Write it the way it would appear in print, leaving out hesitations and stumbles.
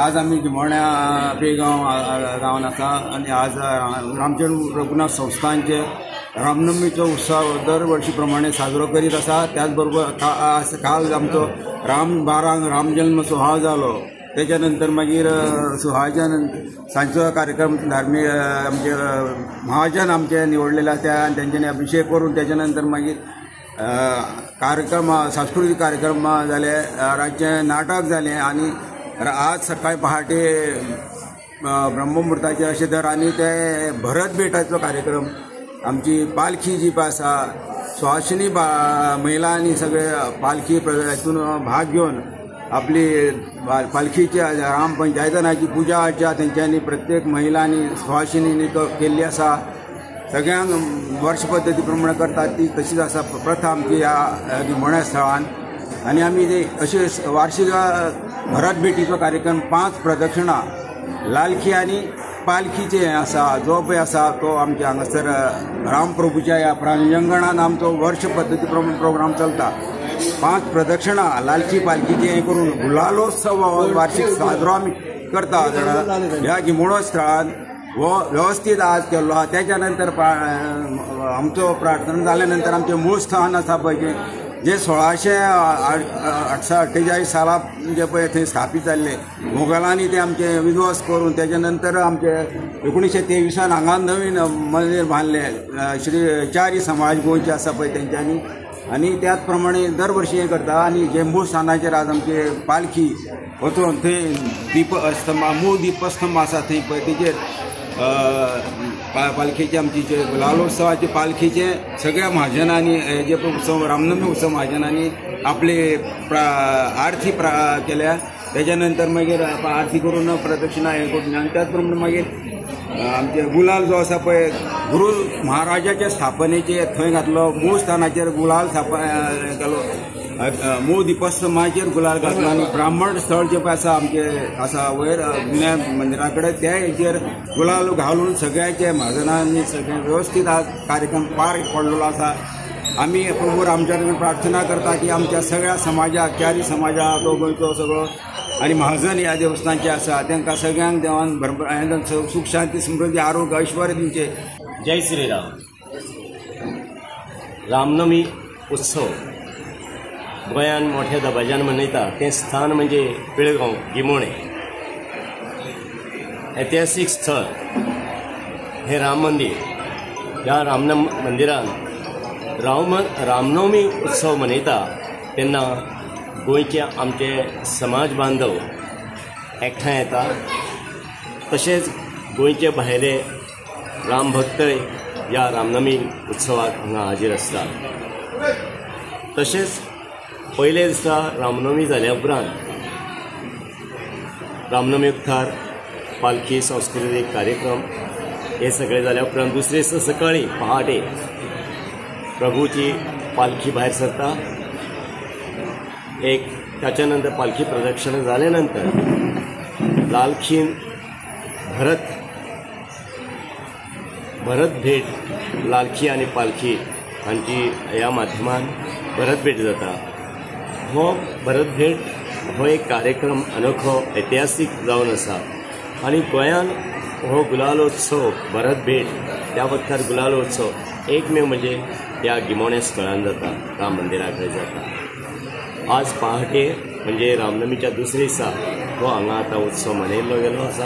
आज आमी गिमोण्या बेगांव गांवान आसा आनी आज रामचंद्र रघुनाथ संस्थांचे रामनवमीचो उत्सव दर वर्षी प्रमाणे साजरो करीत आसा. त्याच बरोबर काल आमचो राम 12 रामजन्म सुवाळो जालो. तेच्या नंतर मागीर सुवाळ्याच्या नंतर सांजचो कार्यक्रम धार्मीक आमचे महाजन आमचे निवडलेले आसा आनी तेंच्यांनी अभिषेक करून तेच्या नंतर मागीर कार्यक्रम सांस्कृतीक कार्यक्रम जाले, रातचें नाटक जालें आनी आज सकाळी पहाटे ब्रह्ममुहूर्ताचे अशे दर आनी ते भरत भेटाचो कार्यक्रम आमची पालखी जी पळय आसा सुवासिनी महिलांनी सगळे पालखी हातून भाग घेवन आपली पालखीची राम पंचायतनाची पुजा अर्चा तेंच्यांनी प्रत्येक महिलांनी सुवासिनींनी केल्ली आसा. सगळ्यांक वर्ष पद्दती प्रमाणे करतात ती तशीच आसा प्रथा आमची ह्या गिमोण्या स्थळान. आनी आमी ते अशे वार्षिक भरत भेटीचो कार्यक्रम 5 प्रदक्षिणा लालखी आनी पालखीचे हें आसा जो पळय आसा तो आमच्या हांगासर रामप्रभूच्या ह्या प्रांगणान आमचो वर्ष पद्दती प्रमाणे प्रोग्राम चलता. 5 प्रदक्षिणा लालखी पालखीचे हें करून गुलालोत्सव वार्षिक साजरो आमी करता. ह्या गिमोणो स्थळान हो व्यवस्थीत आज केल्लो आसा. तेच्या नंतर आमचो प्रार्थना जाल्या नंतर आमचें मूळ स्थान आसा पळय जे 1648 साला जे पळय थंय स्थापीत जाल्ले मोगलांनी ते आमचे विध्वंस करून तेच्या नंतर आमचे 1923 हांगा नवीन मंदीर बांदलें श्री चारी समाज गोंयचे आसा पळय तेंच्यांनी. आनी त्याच प्रमाणे दर वर्षी हें करता. आनी जे मूळ स्थानाचेर आज आमचे पालखी वचून थंय दीपस्तंभ मूळ दीपस्तंभ आसा थंय पळय तेजेर पालखीचे आमची जे गुलालोत्सवाचे पालखीचे सगळ्या महाजनांनी जे उत्सव रामनवमी उत्सव महाजनांनी आपले आरती केल्या. तेच्या नंतर मागीर आरती करून प्रदक्षिणा हें करून आनी त्याच प्रमाणे मागीर आमचे गुलाल जो आसा पळय गुरू महाराजाच्या स्थापनेचेर थंय घातलो मूळ स्थानाचेर गुलाल केलो, मूळ दीपस्तंभाचेर गुलाल घातलो आनी ब्राह्मण स्थळ जे पळय आसा आमचे आसा वयर विनायक मंदिरा कडेन त्या हेचेर गुलाल घालून सगळ्याचे महाजनांनी सगळें व्यवस्थीत आज कार्यक्रम पार पडलेलो आसा. आमी प्रभू रामचंद्र प्रार्थना करता की आमच्या सगळ्या समाजाक चारी समाजाक गोंयचो सगळो आनी महाजन ह्या देवस्थानचे आसा तांकां सगळ्यांक देवान भरपूर सुख शांती समृद्धी आरोग्य ऐश्वर्य दिवचें. जय श्रीराम. रामनवमी उत्सव गोंयान मोठ्या दबाज्यान मनयता तें स्थान म्हणजे पिळगांव गिमोणे ऐतिहासीक स्थळ हें राम मंदीर. ह्या राम मंदिरान रामनवमी उत्सव मनयता तेन्ना गोंयचे आमचे समाज बांधव एकठांय येता, तशेंच गोंयचे भायले रामभक्तय ह्या रामनवमी उत्सवाक हांगा हाजीर आसतात. तशेंच पयले दिसा रामनवमी जाल्या उपरांत रामनवमी उक्तार पालखी सांस्कृतीक कार्यक्रम हे सगळे जाल्या उपरांत दुसरे दिसा सकाळी पहाटे प्रभूची पालखी भायर सरता. एक ताच्या नंतर पालखी प्रदक्षिणा जाल्या नंतर लालखीन भरत भेट लालखी आनी पालखी हांची ह्या माध्यमान भरत भेट जाता. हो भरत भेट हो एक कार्यक्रम अनोखो ऐतिहासीक जावन आसा आनी गोंयान हो गुलालोत्सव भरत भेट त्या वक्तार गुलालोत्सव एकमेव म्हणजे ह्या गिमोण्या स्थळान जाता, राम मंदिरा कडेन जाता. आज पहाटे म्हणजे रामनवमीच्या दुसरे दिसा हो हांगा आतां उत्सव मनयल्लो गेल्लो आसा.